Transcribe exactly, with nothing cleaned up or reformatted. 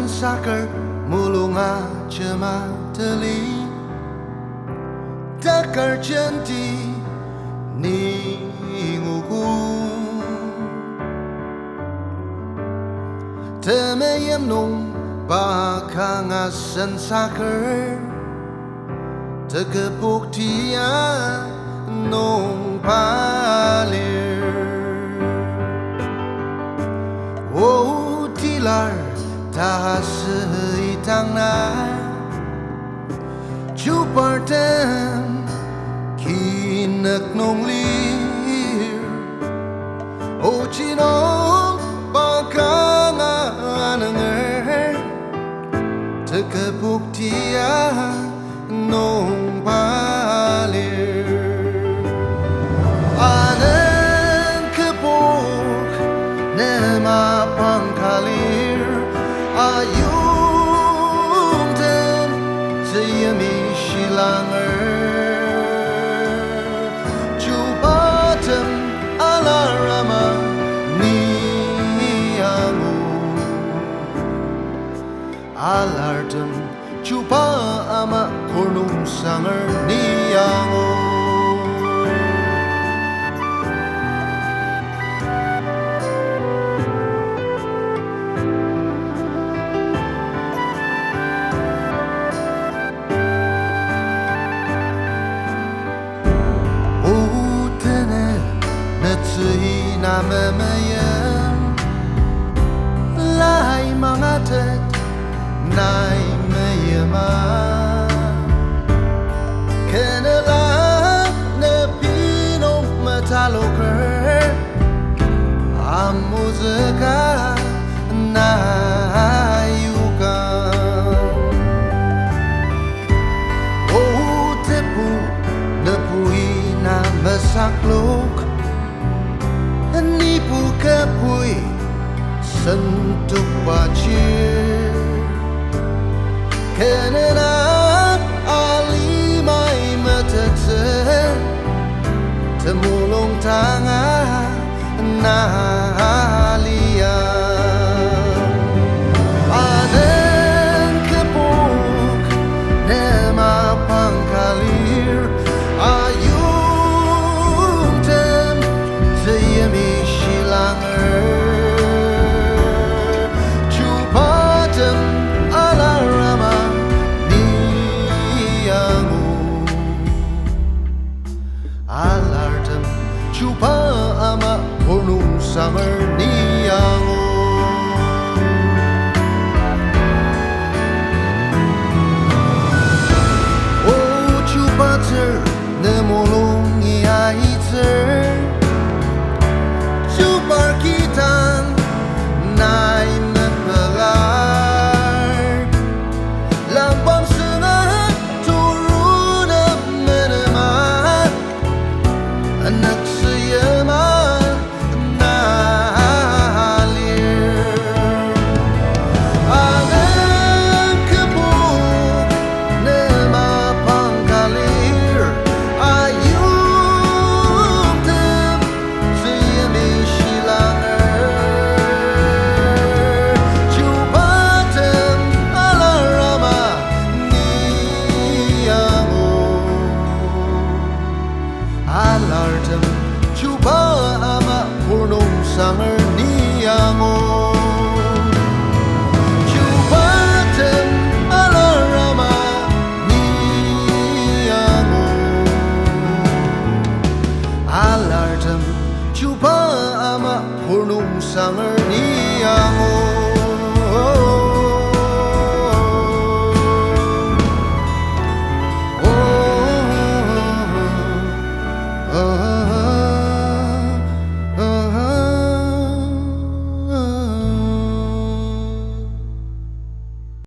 Saker mulunga jema teli, takar jenti ni nguogo. Temeim nung pa kanga sensaker, tekübok tia nung pa lir. O tilar ta süitang na, chubartem kinük nung lir. Ochi nung pa kanga anenger, tekübok tia nung pa lir. Anen kübok ne mapang ka lir, ayongtem tzüyimi shilanger. Chubatem alar ama ni angu. Alartem chuba ama kurnung sanger ni angu. O tene netsüi na memeim, lai mangatet nai meima. Kenela ne pinong metaloker, amuzüka na yuka. O tebu, nübui na mesaklok, nibo kübui sentokba chir. Kenena alimai metettsü, temulung tanga na